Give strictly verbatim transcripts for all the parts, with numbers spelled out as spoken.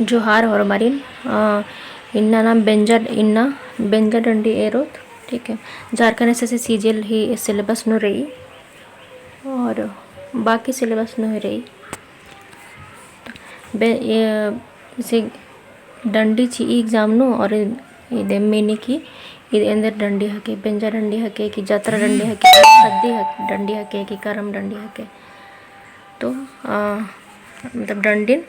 जोहार होरमारिन। अ, इन्ना नाम बेंजा, इन्ना बेंजा डंडी एरोत, ठीक है। झारखंड एसएससी सीजीएल ही syllabus नू रई और बाकी syllabus नू ही रई। बे-, ये, जैसे डंडी चिई exam नू और इदे meaning की, इदे एन्देर डंडी हके, बेंजा डंडी हके कि जतरा डंडी हके, खद्दी हक-, डंडी हके कि करम डंडी हके। तो, अ, मतलब डंडिन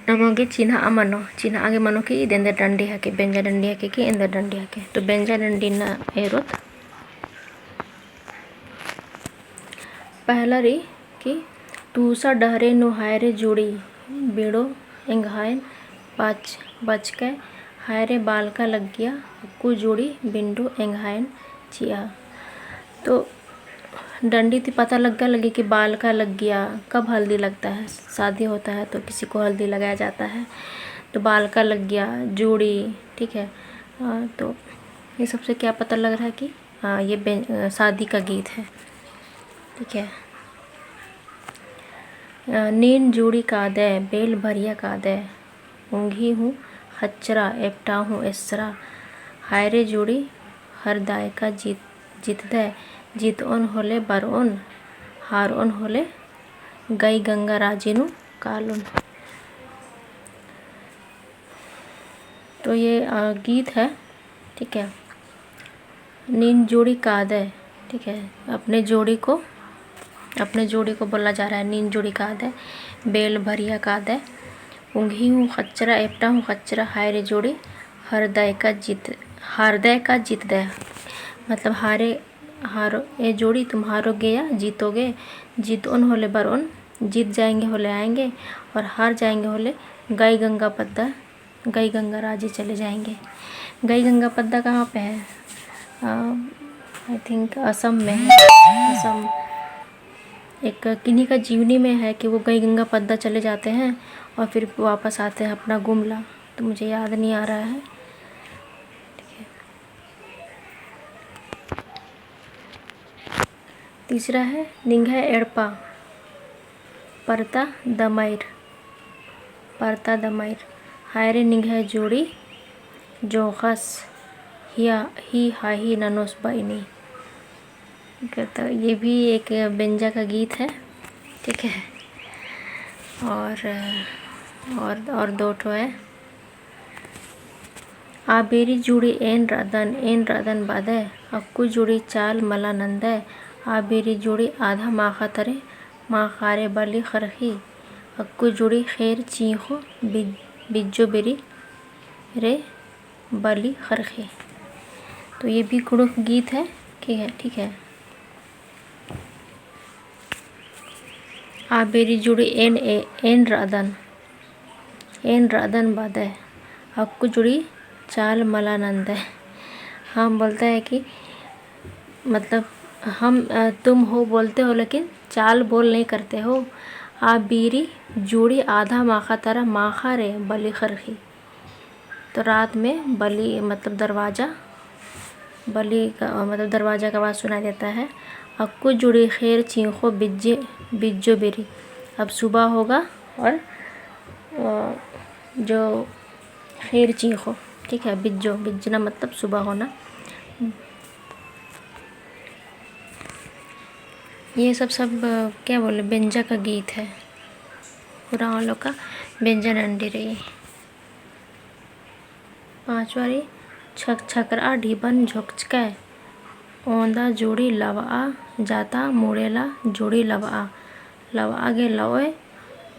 नमा गे चिन्हा मनो, चिन्हा गे मनो कि इद एन्देर डंडी हके, बेंजा डंडी हके कि एन्देर डंडी हके। तो बेंजा डंडी ना एरोत। पहला रई कि तूसा डहरे नू हायरे जोड़ी बिंडो एंग्हायन पाच-, बचकय हायरे बालका लग्गिया अक्कु जोड़ी बिंडो एंग्हायन चिआ। तो डंडी ती पता लग्गा लगी कि बालका लग्गिया, कब हल्दी लगता है, शादी होता है तो किसी को हल्दी लगाया जाता है, तो बालका लग्गिया, जोड़ी, ठीक है। अ, तो ये सबसे क्या पता लग रहा है कि, अ, ये बे-, अ, शादी का गीत है, ठीक है। अ, नीन जोड़ी कादय, बेल भरिया कादय, उंगी हूँ खच्चरा, एपटा हूँ एसरा, हायरे जोड़ी हरदायका जीत, जीतदय, जीतओन होले बरओन, हारओन होले गई गंगा राजी नू कालोन। तो ये, अ, गीत है, ठीक है। नीन जोड़ी कादय, ठीक है, अपने जोड़ी को, अपने जोड़ी को बोला जा रहा है, नीन जोड़ी कादय, बेल भरिया कादय, उंगी हूँ खच्चरा, एपटा हूँ खच्चरा, हायरे जोड़ी, हरदायका जीत, हारदायका जीतदय, मतलब हारे, हारो, ए जोड़ी तुम हारोगे या जीतोगे, जीतओन होले बरओन, जीत जाएंगे होले आएंगे, और हार जाएंगे होले गई गंगा पद्दा, गई गंगा राजी चले जाएंगे। गई गंगा पद्दा कहाँ पे है? अ, I think असम में है। असम, एक किन्हीं का जीवनी में है कि वो गई गंगा पद्दा चले जाते हैं और फिर वापस आते हैं अपना गुमला। तो मुझे याद नहीं आ रहा है। ठीक है। तीसरा है निंग्है एड़पा परता दमैर, परता दमैर, हायरे निंग्है जोड़ी जोंख़स हिया, ही हाही ननोस बइनी। ठीक है, तो ये भी एक बेंजा का गीत है, ठीक है। और, और, और दो ठो है। आ बेरी जुड़ी एन रअदन, एन रअदन बादय, अक्कु जुड़ी चाल मला नंदय, आ बेरी जुड़ी आधा माखा तरे, माखारे बली खरखी, अक्कु जुड़ी खेर चींखो, बिज-, बिज्जो बेरी रे बली खरखी। तो ये भी कुँड़ुख़ गीत है, ठीक है, ठीक है। आ बेरी जुड़ी एन, ए-, एन रअदन, एन रअदन बादय, अक्कु जुड़ी चाल मला नंदय। हम बोलता है कि मतलब हम, अ, तुम हो बोलते हो लेकिन चाल बोल नहीं करते हो। आ बेरी जुड़ी आधा माखा तरा माखारे बली खरखी। तो रात में बली, मतलब दरवाज़ा, बली का, मतलब दरवाज़ा का आवाज़ सुनाई देता है। अक्कु जुड़ी खेर चींखो बिज्जे, बिज्जो बेरी। अब सुबह होगा और, अ, जो खेर चींखो, ठीक है, बिज्जो, बिज्जना मतलब सुबह होना। ये सब, सब, अ, क्या बोले, बेंजा का गीत है, उराँव लोग का बेंजा डंडी रई। पाँचवा रई, छक-, छकरआ ढिबन झोकचकय, ओन्दा जुड़ी लवआ, जाता मुड़ेला जुड़ी लवआ, लवआ गे लवए,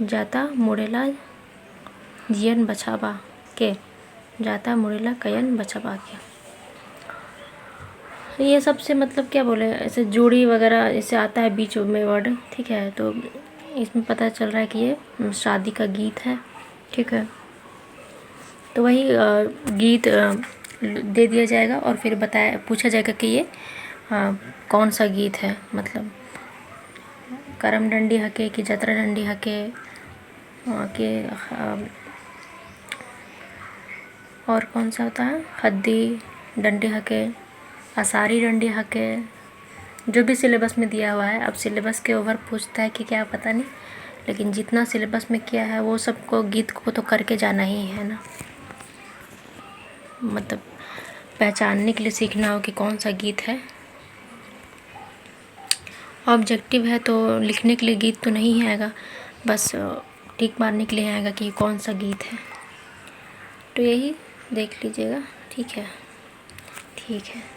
जाता मुड़ेला जियन बछाबआ के, जाता मुड़ेला कयन बछाबआ के। ये सबसे मतलब क्या बोले, ऐसे जुड़ी वगैरह ऐसे आता है बीच में word, ठीक है, तो इसमें पता चल रहा है कि ये शादी का गीत है, ठीक है। तो वही, अ, गीत, अ, दे दिया जाएगा और फिर बताया, पूछा जाएगा कि ये, अ, कौन सा गीत है, मतलब करम डंडी हके कि जतरा डंडी हके, अ, के, अ, और कौन सा होता है, खद्दी डंडी हके, असारी डंडी हके, जो भी syllabus में दिया हुआ है। अब syllabus के over पूछता है कि क्या, पता नहीं, लेकिन जितना syllabus में किया है, वो सबको, गीत को तो करके जाना ही है ना, मतलब, पहचानने के लिए सीखना हो कि कौन सा गीत है। Objective है, तो लिखने के लिए गीत तो नहीं आएगा, बस, अ, tick मारने के लिए आएगा कि कौन सा गीत है। तो यही देख लीजिएगा, ठीक है, ठीक है।